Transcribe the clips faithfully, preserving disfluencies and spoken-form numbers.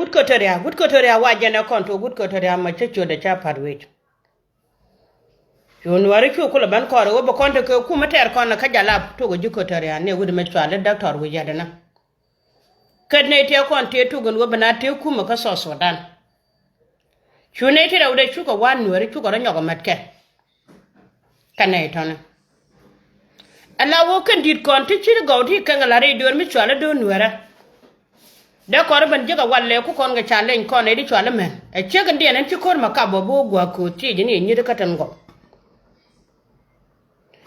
Equatoria, wut Equatoria wa jɛn ɛ kɔn tuɔk wut Equatoria ma cä ciötdɛ cä pa̱t wec. Cu nuääri cu kulɛ ben kɔn rɛ wä bɛ kɔn te kɛ kumɛ tɛɛr kɔn kä jalap tuɔk ji̱ Equatoria ni wut mɛ cual i̱ doctor wi̱c yɛt ɛnä. Kɛ nɛy tëë kɔn tëë tuk in wä bɛ na tëë kumɛ kä South Sudan. Cu nɛy ti rɛw dee cukɛ wan nuääri cukɛ rɔ nyɔk ɛmɛt kɛ. Kɛ nɛy tɔni. Ɛn la wä kɛn di̱t kɔn ti ci gɔw ti kɛn kɛ la rɛy dueer mi cual i̱ do̱n nueerä. Dee kɔn ben jiäk ɛ wal lɛ ku kɔn kɛ ca leny kɔn ɛ di cual imɛn ɛ ciek in diɛn ɛn ci ko̱r mɛ kap bɔ bi wä gua̱a̱k kööth ci ji̱ ni ɛ nyiet kä tin gɔw.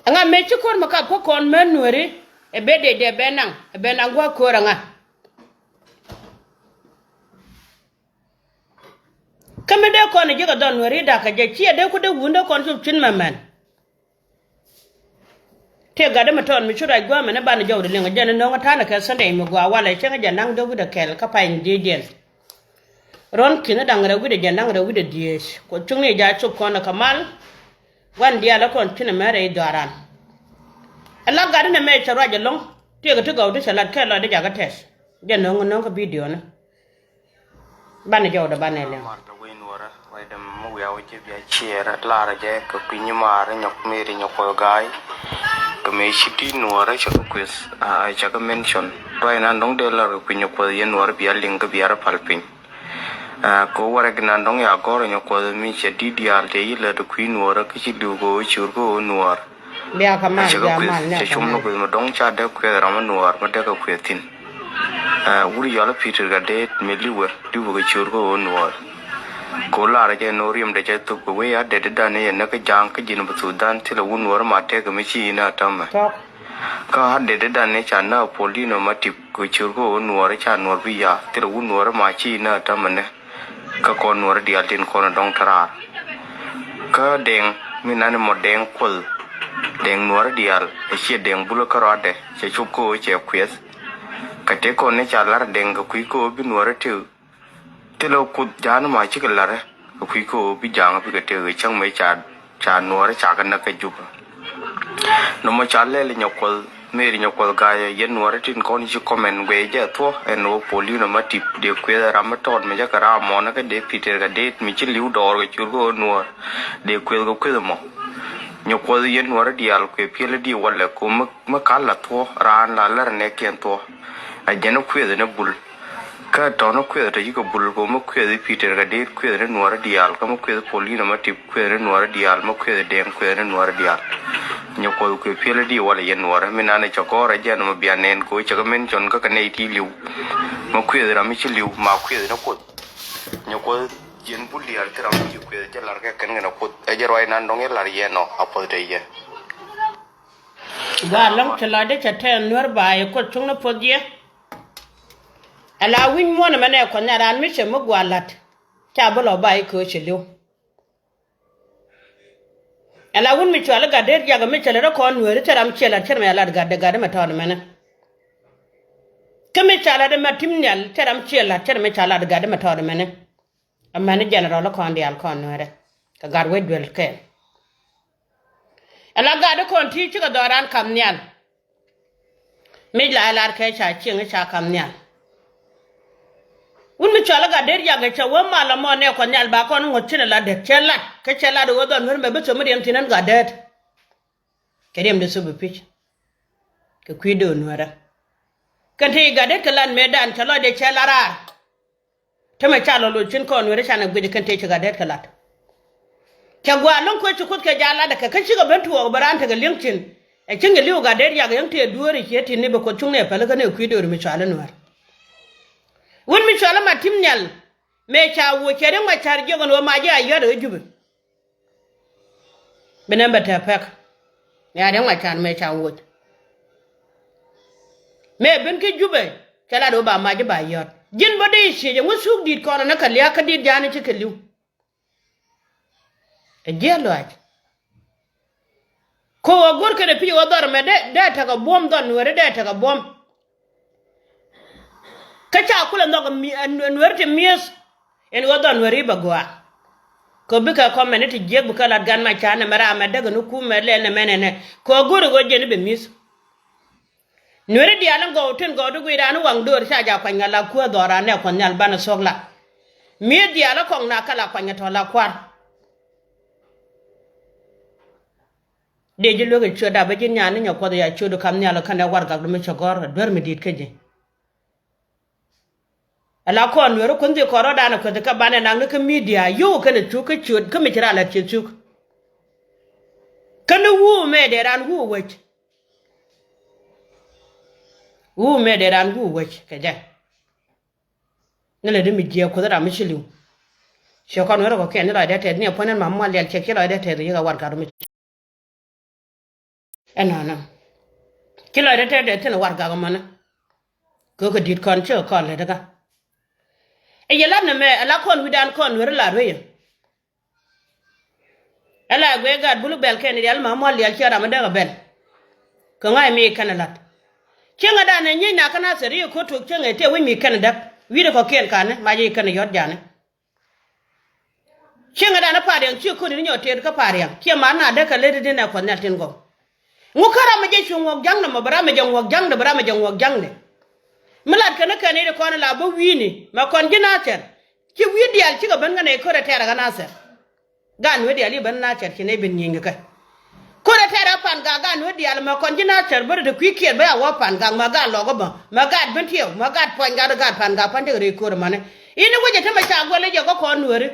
Ɛŋa mëë ci ko̱r mɛ kap kä kɔn män nueeri ɛ ben dee dee ben naŋ ɛ ben naŋ gua̱a̱k köör ɛŋa. Kä mi dee kɔn ji̱ kɛ dhɔn nuääri da̱kä jɛ ciɛ dee ku dee wun dee kɔn cop cin mɛmɛn. Tëë gatdä mi tɔɔn mi cu ruac gua̱a̱mɛ ni banɛ jɔwdɛ liŋ jɛn ni no̱o̱ŋ ta̱nɛ kɛ Sunday mi gɔaa walɛ cäŋ jɛ naŋ dee wi̱dɛ kɛl kä pay ni diee jɛn. Ruɔ̱n ki̱n da̱ŋ rɛw wi̱dɛ jɛ naŋ rɛw wi̱dɛ dhieec kuɔ cuŋni ja̱ cop kɔn kɛ mal. Gua̱n diaal ɛ kɔn cinɛ mɛ rɛy dhɔaran. Ɛ la gatdä ni mɛ cɛ ruac ɛlɔ̱ŋ. Tëëkɛ ti gɔw ti cɛ lat kɛ lɔcdä jakä tɛth. Jɛ no̱o̱ŋ no̱o̱ŋ kä bidio ni. Banɛ jɔwdɛ banɛ liŋ. Mar dɔ wee nuɔrä ruacdɛ mi wiaa wä jɛ bia ciɛɛrä larä jɛ kɛ kui̱ny maar nyɔk meri nyɔk kuɔth ga̱a̱y. Kɛ mëë ci ti nuɔrä cɛ kɛ kueth a cɛ kɛ mention ruacna dɔ̱ŋ dee lar kɛ kui̱ny kuɔth yɛ nuɔrä bia liŋ kɛ bia rɛ pal piny. Kɛ warɛ gina dɔ̱ŋ ya gɔ̱rä nyɔk kuɔth mi cɛ ti diaal tëë yi lät kui̱ nuɔrä kä ci li̱w kɛ wä cur kɛ wä nuɔr. Bia kɛ mal, cɛ kɛ bia kueth mal, cɛ com ni kueth mi dɔ̱ŋ ca dee kueth ram mi nuɔɔr mi dee kɛ kueth thi̱n. Wur yɔl i̱ Pi̱i̱t Gatdet mi li̱wɛ li̱wɛ kɛ ciöör kä ɣöö nuɔɔr. Kɛ ɣöö lar jɛ ni ɣöö riɛmdɛ cɛ thop kɛ wee a det i̱dan i̱ yɛ näk kä ja̱a̱ŋ kä ji̱n bi thok dhan thilɛ wun nuɔɔr ma tɛk kɛ mi ci i̱ nä tämɛ. Kä a det i̱dan i̱ ca nä Paulino ma tip kɛ ciöör kä ɣöö nuɔɔr i̱ ca nuɔɔr bi ya̱a̱ thilɛ wun nuɔɔr ma ci i̱ nä tämɛ nɛ. Kä kɔn nuɔɔri diaal tin kɔn dɔŋ te raar. Kä Dɛŋ mi nani mɔ Dɛŋ kuɔth Dɛŋ nuɔɔri diaal ɛ ciɛ Dɛŋ bulä kä rɔadɛ cɛ cop kä ɣöö cɛ kuɛth. Kɛ tëë kɔn ni ca lar Dɛŋ kɛ kui̱ kä ɣöö bi nuɔɔri tëë thilɛ kuoth ja̱a̱n ma cikɛ larɛ kɛ kui̱ kä ɣöö bi ja̱a̱ŋ bikɛ tëë kɛ cäŋ mëë ca ca nuɔɔri ca kɛ näk kä Jubɛ. Nɔmɔ ca lɛl inyɔ kuɔth Mary nyɔ kuɔth Gayɔ yɛn nuɔɔri tin kɔn ci comment guɛy jɛ thuɔ ɛn ɣöö Paulino ma tip dee kueth ram mi tɔɔt mi jɛ kɛ ram mɔnɛ kä dee Pi̱i̱t Gatdet mi ci li̱w dɔɔr kɛ cur kä ɣöö nuɔɔr dee kueth kɛ kueth ɛmɔ. Nyɔ kuɔth yɛn nuɔɔri diaal kuɛ piɛl di walɛ ko mi kal la thuɔ raan la lär nɛɛkiɛn thuɔ. A jɛn kueth ni bul. Kä tɔ̱nä kueth tɔ yikɛ bul kɛ mi kueth i̱ Pi̱i̱t Gatdet kueth ni nuɔɔri diaal kä mi kueth Paulino ma tip kueth ni nuɔɔri diaal mi kueth Dɛŋ kueth ni nuɔɔri diaal. Nyɛ kuoth kueth piɛl di walɛ yɛ nuɔɔri mi nanɛ cɛ gɔ̱rä jɛn mi bia nɛn kɛ cɛ kɛ mention kä kɛ nɛy ti li̱w. Mi kueth ram mi ci li̱w ma kueth ni kuoth. Nyɛ kuoth jiɛn bul diaal ti ram mi ci kueth jɛ lar kɛ kɛn kɛn a kuoth ɛ jɛ ruac nan dɔ̱ŋ yɛ lar yɛ nɔ a puɔth te yɛ. Gaa lɔ̱ŋ cɛ lɔcdɛ cɛ tɛɛn nuäär ba yɛ kuoth cuŋni puɔth yɛ. Ala wi̱ny muɔ̱ɔ̱n ɛmɛ nɛ kuɔth nɛ raan mi cɛ mi gua la̱t. Ca bi lɔ ba i̱ köö ci li̱w. Ala wun mi cuali gat deet yak mi cɛ lɛ rɔ kɔn nueeri cɛ ram ciɛ lat cɛ rɛ mɛ lat gat de gat de mɛ tɔɔt mɛnɛ. Kä mi ca lat de mɛ tim nial cɛ ram ciɛ lat cɛ rɛ mɛ ca lat gat de mɛ tɔɔt mɛnɛ. Amäni general kɔn diaal kɔn nueerɛ kɛ gat wec duel kɛɛl. Ala gat de kɔn ti cikɛ dhɔran kam nial. Mic la ilar kɛ ca cieŋ i̱ ca kam nhial. Wun mi cual i̱ gat der yak i̱ ca wee mal ɛmɔ nɛ kɔ nhial ba kɔn ŋuɔ̱t cin ilat dek cɛ lat kä cɛ lat i̱ wee dhɔn nuer mɛ bi thom mi riɛm thi̱n ɛn gat dɛɛt. Kɛ riɛm de thop i̱ pi̱c kɛ kui̱ do̱o̱n nuerä. Kɛn te i̱ gat dɛɛt kɛ lat mëë dan cɛ lɔcdɛ cɛ lat raar. Te mɛ ca lɔ loc cin kɔn weri canɛ guic kɛn tëë ci gat dɛɛt kɛ lat. Cɛ gua̱a̱r lo̱ŋ kuec ci kuoth kɛ jaal lat kɛ kä cikɛ ben tuɔɔk bɛ raan tekɛ li̱eŋ cin. Ɛ cieŋ jɛ li̱w gat dɛɛt yak yäŋ tëë dueeri ciɛ ti̱n ni bɛ kuoth cuŋni ɛ päl kä ni ɛ kui̱ dööri mi cual i̱ nuäär. Wun mi cual i̱ ma ti̱m nhial mëë ca wuɔc cɛ riŋ ma ca̱r jiök ɛn ɣöö ma ji̱ a yɔ̱t ɛ ɣä jupɛ. Bi nɛn bɛ tɛ̈ pɛk. Mëë a riɛk ma can mëë ca woc. Mëë ben kä Jubɛ cɛ lat ɣöö ba mac i̱ ba yɔ̱t ji̱n bä dee ciec ɛŋu thuk di̱i̱t kɔn ɛn ɛ kɛ lia̱a̱ kä di̱i̱t ja̱a̱n i̱ ci kɛ li̱w. Ɛ jiɛɛl lɔaac. Ko̱ ɣöö go̱r kɛn ɛ pi̱c ɣöö dhɔr ɛmɛ dee dee tekɛ buɔ̱m dhɔn nueeri dee tekɛ buɔ̱m. Kä ca kulɛ nhɔk nueeri ti mi̱eth. Ɛn ɣöö dhɔn nueeri bɛ gɔaa. Kɛ bikɛ kɔmɛn ti jiäk bikɛ lat gan mac ca nɛmɛ ram ɛ däk ɛn kum ɛ lɛl nɛmɛ nɛnɛ kɛ ɣöö go̱r ɛ ɣöö jɛn i̱ bɛ mi̱eth. Nueri diaal in gɔw tin gɔw ti guidan in waŋ döör ca ja kuany ŋa la kuäär dhɔran nɛ Kuɔth Nhial banɛ thuɔ̱k la. Mi diaal in kɔŋ na kä la kuany ŋa tɔ̱ la kua̱r. Dee ji̱ luek ɛ ciöt dap bä ji̱ nyan ni nyɛ Kuɔth ya ciöt kam nhial kɛnɛ warɛgak di mi cɛ gɔ̱r duer mi di̱i̱t kä ji̱. Ala kɔn Nueri kun thi kɔn rɔ̱dan ɛ kueth kä banɛ naŋ ni kä midia yio̱w kɛnɛ thuk kä ciöt kä mi ci ran lät ci thuk. Kä ni wuu mɛ dee ran wuu wec. Wuu mɛ dee ran wuu wec kɛ jɛ. Ni lɛ di mi jiɛ kueth ram mi ci li̱w. Ciɛ kɔn Nueri kɔ kiɛn ni lɔcdɛ tɛth ni ɛ puɔ̱n ɛn ma mual lial ciɛ ci lɔcdɛ tɛth yikɛ warɛgak di mi. Ɛnɔnɔ ci lɔcdɛ tɛth dee thin warɛgak mɔnɛ. Kɛ kɛ di̱t kɔn ci kɛ kɔn lät kä. Ɛ yɛ lat nɛmɛ ɛ la kɔn wi̱dan kɔn Nueri lat wecä. Ɛ la guic gaat Bul bɛl kɛn rial ma mual lial ciɛ ram mi däk ɛ bɛl. Kɛ ŋa̱c mi kɛn ɛ lat. Cieŋɛ dan ɛ nyiec na kä Nathɛr i̱ ko̱ tuɔk cieŋɛ tëë wi̱c mi kɛn ɛ däk wi̱cdɛ kɔ̱kiɛn kanɛ mac i̱ kɛn ɛ yɔ̱t janɛ. Cieŋɛ dan ɛ Pariaŋ ciɛ ko̱n in nyɔk tëër kä Pariaŋ ciɛ ma na däk kɛ lät in di̱n ɛ Kuɔth Nhial tin gɔw. Ŋu kä ram mi jɛ cuŋ ŋuɔk ja̱ŋdɛ mɔ bi ram mi jɛ ŋuɔk ja̱ŋdɛ bi ram mi jɛ ŋuɔk ja̱ŋdɛ. Mi lat kɛn ni kɛn i̱ kɔn la bä wi̱i̱ni mɛ kɔn ji̱ Nathɛr. Ci wi̱i̱ diaal cikɛ ben kä nɛy ko̱rɛ tɛɛrɛ kä Nathɛr. Gaat Nuäär diaal i̱ ben Nathɛr ci nɛy ben nyieny kɛ kɛ. Ko̱rɛ tɛɛrɛ pan gak gaat Nuäär diaal mɛ kɔn ji̱ Nathɛr bä rɛ te kui̱ kiɛɛt bä ya wä pan gak mɛ gaat lɔk kä bä mɛ gaat ben tiɛw mɛ gaat puɔ̱ny gat gaat pan gak pan tekɛ rɛy ko̱rɛ mani. I̱ni wecɛ te mɛ ca guɛl i̱ jɛ kä kɔn Nuääri.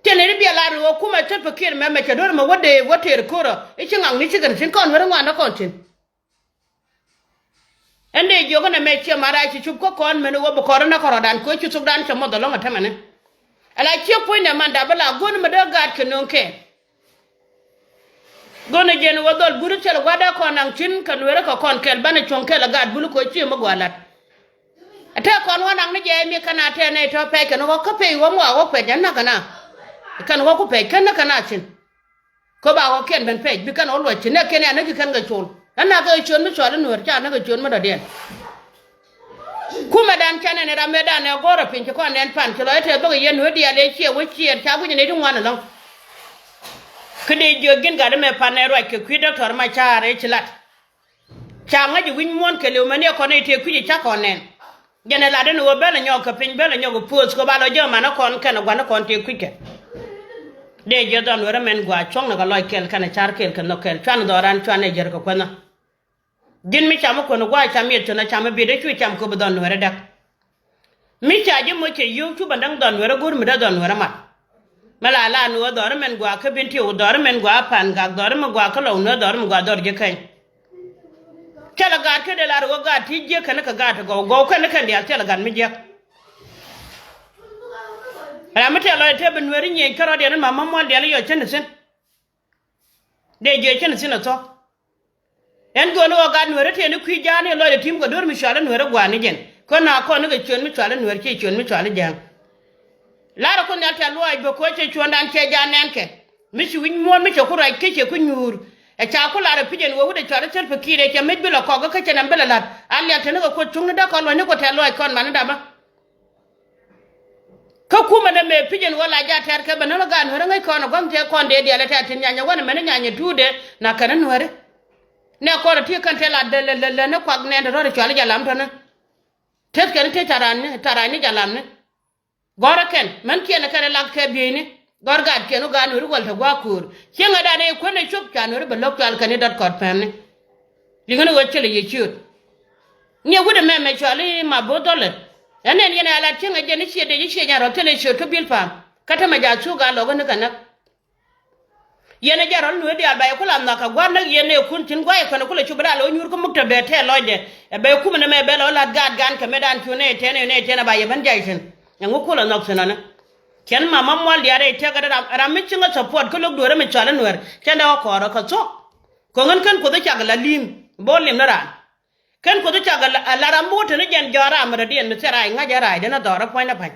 Tiɛn i̱ ri biɛ lar i̱ wä kumɛ thil pɛ kiɛɛt mɛ mɛ cɛ do̱r mɛ wä dee wä tëër ko̱rɛ i̱ ci ŋakni cikɛ ri tin kɔn Nuääri ŋuan dä kɔn tin. Ɛn dee jiök ɛn ɛmɛ ciɛ mat a ci cup kä kɔn mɛn ɣöö bi kɔn rɔ näk kärɔ̱dan kɛ ɣöö ci thokdan cɛ muɔth ɛlɔ̱ŋ ɛ tämɛni. Ala ciek puɔ̱nydɛ man dap bi la go̱n mi dee gaat kɛ nööŋ kɛɛl. Go̱n ɛ jɛn ɣöö dhɔl but thil gua̱dɛ kɔn naŋ thi̱n kɛ Nueeri kɛ kɔn kɛl banɛ cuɔ̱ŋ kɛl ɛ gaat Bul kɛ ɣöö cië mi gua̱a̱ la̱t. Ɛ tɛɛ kɔn wä naŋ ni jɛ mi kɛn a tɛɛ nɛy tɔ̱ pɛc kɛn ɣɔ̱k kä pɛc ɣɔ̱k ŋɔak ɣɔ̱k pɛc ɛn näk kɛn a kɛn ɣɔ̱k ku pɛc kɛn näk kɛn a thi̱n. Kä ba ɣɔ̱kiɛn ben pɛc bi kɛn ɣɔ̱ luɔc ci nɛk kɛn ɛ näk kɛ kɛn kɛ col. Ɛ nak kɛ ciöt mi cɔal i̱ Nueer ca näk kɛ ciöt mi dɔ̱diɛn. Kumɛdan ca nɛn ɛ ram mëëdan ɛ go̱rɛ piny ci kɔn nɛn pan ci lɔ i̱ tɛth bäkɛ yɛn Nueer diaal ɛ ciɛ wä ciɛɛr ca guic ɛ nɛy ti ŋuan ɛlɔ̱ŋ. Kä dee jiök ji̱n gat ɛmɛ pan ɛ ruac kɛ kui̱ Dɔktɔr Macar ɛ ci lat. Ca ŋäc i̱ wi̱c muɔ̱ɔ̱n kɛ li̱w mɛn i̱ kɔn i̱ tëë kui̱c i̱ ca kɔn nɛn. Jɛn ɛ lat in ɣöö bɛl ɛ nyɔk kɛ piny bɛl ɛ nyɔk i̱ puɔth kɛ ba lɔ jɛ man ɛ kɔn kɛn ɛ gua̱n ɛ kɔn tëë kui̱ckɛ. Dee jiɛ dhɔn Nueeri mɛn gua̱a̱ cuɔ̱ŋnɛ kɛ lɔc kɛl kɛnɛ car kɛl kɛ nhɔk kɛl cuan dhɔran cuan ɛ jär kɛ kuänh ɔ. Ji̱n mi cam i̱ kuänh ɛ gua̱a̱ cam yɛ cuɔ̱n ɛ cam i̱ bi̱i̱t ɛ cu cam köp i̱ dhɔn Nueeri däk. Mi ca ji̱ moc cɛ yio̱w cu bä da̱ŋ dhɔr Nueeri go̱r mi dee dhɔr Nueeri mat. Mi la la Nueeri dhɔr mɛn gua̱a̱ kä Bentiu dhɔr mɛn gua̱a̱ Pangak dhɔr mɛn gua̱a̱ kä Lɔw Nueeri dhɔr mɛn gua̱a̱ dhɔr ji̱ keny. Thilɛ gaat kä dee la ri ɣöö gaat ti jiäk kɛn kɛ gaat ti gɔw gɔw kɛn kɛn diaal thilɛ gaat mi jiäk. Ram mi tɛl lɔc te bi Nueeri nyieny kärɔ̱diɛn ma ma muɔl diaal yɔc cä ni thi̱n. Dee jiɛ cä ni thi̱n ɛ thɔ̱k. Ɛn go̱o̱ni ɣɔ̱ gat Nueeri tiɛni kui̱ ja̱a̱ni lɔcdɛ ti̱m kɛ duer mi cuali Nueeri gua̱a̱ni jɛn kä na kɔn ni kɛ ciöön mi cuali Nueeri ciɛ ciöön mi cuali Ja̱a̱ŋ. Larɛ kun nhial tɛ̈th luaac bä koc cɛ cuɔ̱ɔ̱ŋdan cɛ ja̱a̱n nɛn kɛ mi ci wi̱c muɔ̱ɔ̱n mi cɛ ku ruac kä cɛ ku nyuur. Ɛ ca ku larɛ pi̱c ɛn wee wut ɛ cuali thil pi̱ki̱i̱t ɛ cɛ mec bi lɔ kɔk kä cɛ nɛm bi lɛ la̱t a liak te ni kɛ kuoth cuŋni dee kɔn luɔ̱c ni ku tɛ̈th luaac kɔn mani dapä. Kä kumɛ nɛ mëë pi̱c ɛn ɣöö la jaa tɛ̈r kɛ bɛ nä lä gaat Nueeri ŋäc kɔn ɛ gua̱th tëë kɔn dee diaal ɛ tɛ̈r tin nyanyɛ wänɛ mɛni nyanyɛ tuutdɛ na kɛn ni Nueeri. Nɛ kɔn ɛ ti kɛn tëë la lɛ lɛ lɛ ni kuak nɛn te rɔ̱t ɛ cuali jalam tɔ̱ni. Teth kɛn te taran ni taran ni jalam ni. Gɔ̱rä kɛn mɛn kiɛn ɛ kɛn ɛ lak kɛ bieyni. Gɔ̱r gaat kiɛn ɣöö gaat Nueeri wäl te gua̱a̱k köör cieŋɛ dan ɛ kuän ɛ cop ca Nueeri bɛ lo̱k cual kɛn i̱ dɔ̱t kɔt pɛmni. Liŋä ni ɣöö thilɛ yɛ ciööt. Niɛ wut ɛmɛ mɛ cɔal i̱ ma bo̱o̱th dhɔlɛ. Ɛn ɛn yɛn ɛ lat cieŋɛ jɛn i̱ ciɛ dec i̱ ciɛ nyan rɔ thilɛ ciööt kä bil pa̱a̱m kä te mɛ ja̱ thuk a lɔk kä ni kɛ näk. Yɛn ɛ jɛ rɔl nueer diaal ba yɛ ku la nhɔk kɛ gua̱r näk yɛn ɛ kun thi̱n gua̱c ɛ kɔn ɛ ku lɛ cu bi daa lɔ nyuur kä muk te bɛ tɛɛ lɔcdɛ ɛ bɛ kumɛ ni mɛ bɛ lɔ lat gaat gan kɛ mɛ daan cu nɛ tɛn ɛ nɛ tɛn ɛ ba yɛ ben jac thi̱n. Ɛŋu ku lɛ nhɔk thi̱n ɔni. Cɛn ma ma mual diaal rɛy tɛk ɛ ram mi cieŋä support kä lo̱k dueerä mi cɔal i̱ Nueer cɛn dee ɣä kɔɔrä kɛ thuɔ̱k. Kɛ ɣän kän kuoth i̱ cak la li̱i̱m bo̱o̱ lim ni raan. Kän kuoth i̱ cak a la ram bi wä te ni jɛn jɔ̱ɔ̱r ram rɔ̱diɛn mi thil rac ŋa̱c ɛ rac den a dhɔr ɛ puɔ̱ny ni pa̱ny.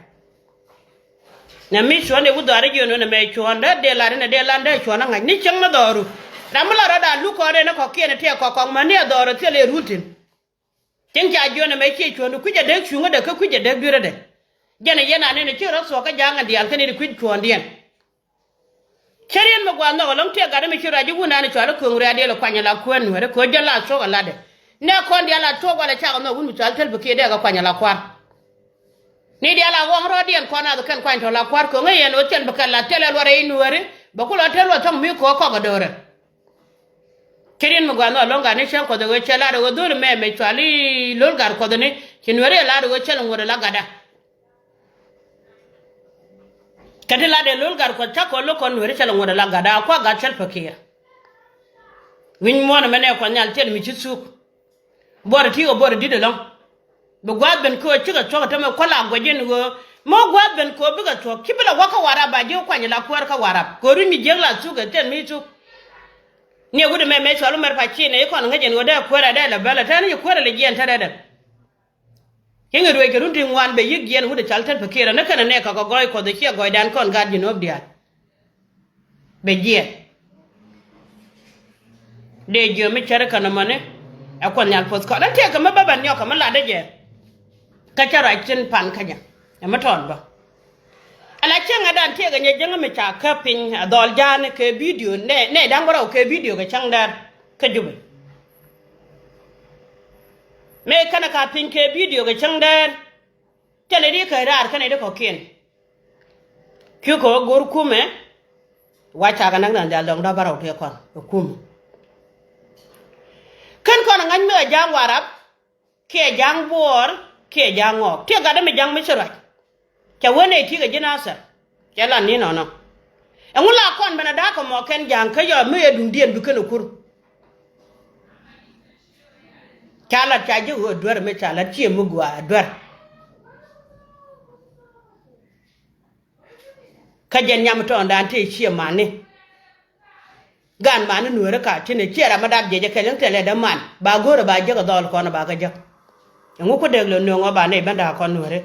Nɛ mi cuɔ̱n dee wä dhɔr i̱ jiön wen ɛmɛ cuɔ̱ɔ̱n dee dee lat in ɛ dee lat in dee cuɔ̱ɔ̱n a ŋa̱c ni cäŋ ni dhɔru. Ram mi la rɔ̱dan luk kɔn rɛn ɛ kɔ̱kiɛn ɛ tiɛɛk kɔk kɔk mäni ɛ dhɔr ɛ thil ɛ rul thi̱n. Cieŋ ca jiön ɛmɛ ciɛ cuɔ̱ɔ̱n du kui̱c ɛ dee cuŋä dee kä kui̱c ɛ dee dui̱rä dee. Jɛn ɛ yɛn an in ɛ ci rɔ̱ thuɔ̱k kä ja̱a̱ŋ ɛ diaal kä ni di kui̱c cuɔ̱ɔ̱ndiɛn. Cä riet mi gua̱a̱th nhɔk ɛlɔ̱ŋ tiɛɛk gat mi ci ruac i̱ wun an i̱ cɔal i̱ kööŋ ria̱a̱diɛl i̱ kuany ala kuäär Nueeri kɛ ɣöö jɛ la thuɔ̱k ala dɛ. Nɛ kɔn diaal a tuɔk walɛ cakɛ nhɔk wun mi cɔal Salva Kiir dee kɛ kuany ala kua̱r. Ni diaal a ɣɔ̱ŋ rɔɔdiɛn kɔn a kɛn kuany tɔ̱ la kua̱r ko̱ŋä yɛn ɣöö thil bi kɛn la thilɛ luɔt rɛy Nuääri bɛ ku lɔ tɛl luɔt thɔ̱ŋ mi ko̱o̱k kɔk a do̱rɛ. Ci riɛn mi gua̱a̱th nhɔk lo̱ŋ gat ni cäŋ kuɔth ɛ ɣöö cɛ lat ɛ ɣöö dho̱l mɛmɛ cɔal i̱ lo̱l gat kuɔth ni ci Nuääri ɛ lat ɛ ɣöö cäl ŋuɔ̱t ɛ la gatda. Kɛ ti lat ɛ lo̱l gat kuɔth cä kɔn lo̱k kɔn Nuääri cäl ŋuɔ̱t ɛ la gatda a kua̱ gat Salva Kiir. Wi̱ny muɔ̱ɔ̱n ɛmɛ nɛ kuɔth nhial thil mi ci thuk. Buɔrɛ ti ɣä buɔrɛ di̱t ɛlɔ̱ŋ. Bi gua̱a̱th ben kɛ ɣöö cikɛ thuɔ̱k ɛ tämɛ kuäl a guɛc in ɣöö mi wä gua̱a̱th ben kɛ ɣöö bikɛ thuɔ̱k ci bi la wä kä Warap ba ji̱ wä kuany la kuäär kä Warap kɛ ɣöö ruc mi jiäk la thuk ɛ thil mi thuk. Ni ɛ wut ɛmɛ mëë cɔal wä mɛr pa ci nɛ i̱ kɔn ŋäc in ɣöö dee kuäär ɛ dee lɛ bɛl ɛ tɛn i̱ kuäär ɛ lɛ jiɛn te dee dee. Ci ŋi̱ ruëëc kɛ run ti ŋuan bɛ yi̱k jiɛn wut ɛ cɔal Salva Kiir ɛ ni kɛn ɛ nɛ kɛ kɛ gɔɔy kuɔth ɛ ciɛ gɔɔydaan kɔn gaat Junub diaal. Bɛ jiɛn. Dee jiö mi cär kän ɛmɔni ɛ kuɔth nhial puɔth kɔn ɛn tiɛɛk kɛ mi bä bɛ niɔk kɛ mi latdä jɛ. Kä cä ruac thi̱n pan kä jɛ ɛ mi tɔɔt bä. Ala cieŋ ɛ dan tiɛɛk ɛ nyɛ jiäŋä mi ca käp piny ɛ dhɔl ja̱a̱ni kɛ bidio nɛ nɛ da̱ŋ bä rɛw kɛ bidio kɛ cäŋ dɛr kä Jubɛ. Mëë känɛ ka piny kɛ bidio kɛ cäŋ dɛr. Thilɛ di kä raar känɛ di kɔ̱kiɛn. Kiɛ kɛ ɣöö go̱r kumɛ. Wa cakɛ näk nɛn dial dɔ̱ŋ dɔ̱ bärɔw tëë kɔn ɛ kumɛ. Kän kɔn ɛ ŋa̱c mi ɛ ja̱a̱ŋ Warap kiɛ ja̱a̱ŋ Buɔɔr kiɛ ja̱a̱ŋ Ŋɔɔk tiɛ gat dämi ja̱a̱ŋ mi ci ruac. Cɛ wee nɛy ti̱i̱ kɛ ji̱ Nathɛr. Cɛ la ni̱n nɔnɔ. Ɛŋu la kɔn ben ɛ da̱a̱k kɛ mɔ kɛn ja̱a̱ŋ kä yɔ mi ɛ duŋdiɛn bi kän ɛ kur. Ca lat ca ji̱ ɣöö duer mi ca lat ciɛ mi gua̱a̱ duer. Kä jɛn nyam tɔɔndan tëë ciɛ mani. Gan mani nueeri ka tinɛ ciɛ ram mi dap jiɛc ɛ kɛl in thilɛ dee man ba go̱o̱rɛ ba jiäk ɛ dhɔl kɔn ba kä jäk. Ɛŋu ku dek lɛ nööŋ ɔ ba nɛy ben da̱a̱k kɔn nueeri.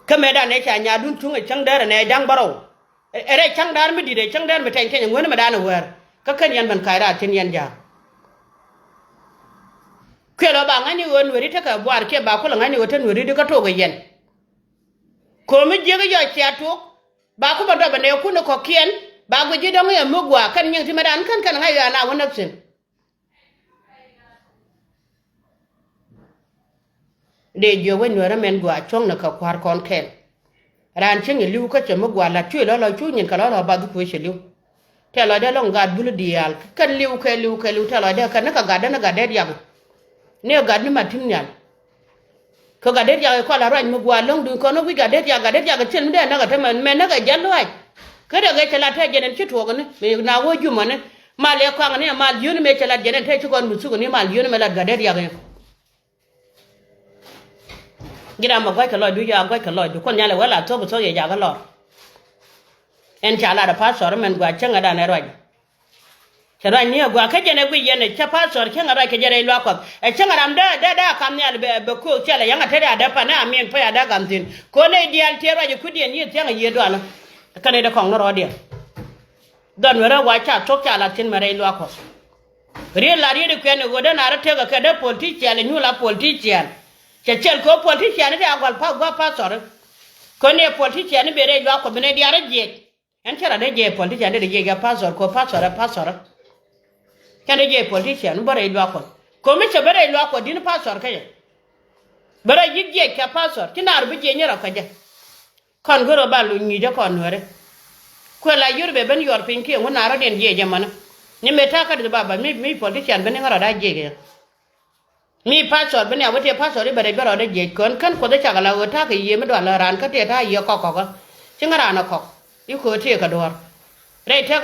Kä mëëdan ɛ ca nyaadun cuŋ ɛ cäŋ dɛr ɛ nɛy da̱ŋ bärɔw. Ɛ rɛy cäŋ da̱r mi di̱t ɛ cäŋ dɛr mi tɛny kɛny ŋuäni mi da̱a̱n ɛ wäär kä kän yɛn ben kac raar thi̱n yɛn ja̱a̱k. Kuël ɔ ba ŋa̱cni ɣöö nueeri tekɛ buaar kiɛ ba kulɛ ŋa̱cni ɣöö te nueeri di kä tok ɛ yɛn. Ko̱o̱mi jiäk i̱ yɔc cia tok ba ku bä dɔp ɛ nɛɛkun ɛ kɔ̱kiɛn ba guic ji̱ dɔ̱ŋ i̱ ɛ mi gua̱a̱ kɛn nyiŋ ti mɛ da̱a̱n kän kɛn ŋa̱c ɣöö ana wä näk thi̱n. Dee jiök wec nueerä mɛn gɔaa cuɔ̱ŋnɛ kɛ kua̱r kɔn kɛn. Raan cieŋ iliw kä cɛ mi gɔaa la̱t cuëë lɔ lɔ cu nyin kɛ lɔ lɔ bath kuëë cɛ liw. Tɛl lɔcdɛ lɔŋ gat bul diaal kɛn liw kɛ liw kɛ liw tɛl lɔcdɛ kɛn ni kɛ gatdä ni gatdɛ riak. Ni ɛ gat ni mat ti̱m nhial. Kɛ gatdɛ riak ikɔl a ruac mi gɔaa lɔ̱ŋ duŋ kɔn ni wi̱c gatdɛ riak gatdɛ riak ɛ thil mi dee näk ɛ te mɛn mɛn näk ɛ jɛn luaac. Kä riak ɛ cɛ lat tɛ jɛn ɛn ci tuɔɔk ni mi na wä jumä ni. Mal ɛ kɔaŋ ni mal yio̱ni mëë cɛ lat jɛn ɛn te ci kɔn mi thuk ni mal yio̱ni mëë lat gatdɛ riak in. Ji̱ ram ɛ gua̱ckɛ lɔcdu, ya gua̱ckɛ lɔcdu kuɔn nhial ɛ wee la thuɔ̱k bi thuɔ̱k yɛ jakä lɔr. Ɛn ca lat ɛ pastor mɛn gua̱c cäŋɛ dan ɛ ruac. Cɛ ruac ni ɛ gua̱c kä jɛn ɛ guic yɛn ɛ cä pastor cäŋɛ ruac kɛ jɛ rɛy luaak kuɔth ɛ cäŋɛ ram dee dee dee a kam nhial bɛ bɛ ko̱o̱k cɛl ɛ yäŋ ɛ te dee a dee pan ɛ a miɛn puɔ̱c a dee gam thi̱n. Ko̱n nɛy diaal tiee ruac ɛ kui̱diɛn yiëë thia̱ŋ ɛ yiëë dualä. Kɛn ɛ dee kɔŋ ni rɔɔdiɛn. Dhɔn wee rɛ wa ca thuɔ̱k ca lat thi̱n mɛ rɛy luaak kuɔth. Riet la riet i̱ kuɛn i̱ ɣöö dee na rɔ tekɛ kɛ dee politician i̱ nyuul a politician. Cɛ cɛl kɛ ɣöö politician i̱ ti a gua̱l pa gua̱ pastor i̱. Kön i̱ politician i̱ ben rɛy luaak kuɔth bi nɛ diaal rɔ jiɛc. Ɛn cɛ rat dee jiɛc politician dee jiɛc kɛ pastor kɛ ɣöö pastor ɛ pastor i̱. Cɛn dee jiɛc politician i̱ bä rɛy luaak kuɔth kɛ ɣöö mi cɛ ben rɛy luaak kuɔth di̱n pastor kä jɛ. Bɛ rɔ yi̱k jiɛc kɛ pastor ci naar bi jiɛc ni rɔ kä jɛ. Kɔn go̱r ɣä ba luny ŋi̱i̱cä kɔn nueeri. Kuɛ la yur bɛ ben yuɔr piny kiɛ ŋun a rɔ̱diɛn jiɛc ɛmɔni. Ni mëë ta̱a̱ kä di̱th baba mi mi politician ben ni ŋä rɔ̱da jiɛc kɛ. Mi pastor ben ni a wä tiɛ pastor i̱ bɛ rɛc bä rɔ̱dä jiɛc kön kän kuɔth i̱ cakɛ la ɣöö ta̱a̱ kɛ yiëë mi dual lä raan kä tiɛ ta̱a̱ yiëë kɔk kɔkä. Ci ŋä raan ɛ kɔk i̱ köö tiɛ kɛ duɔ̱ɔ̱r. Rɛy tɛk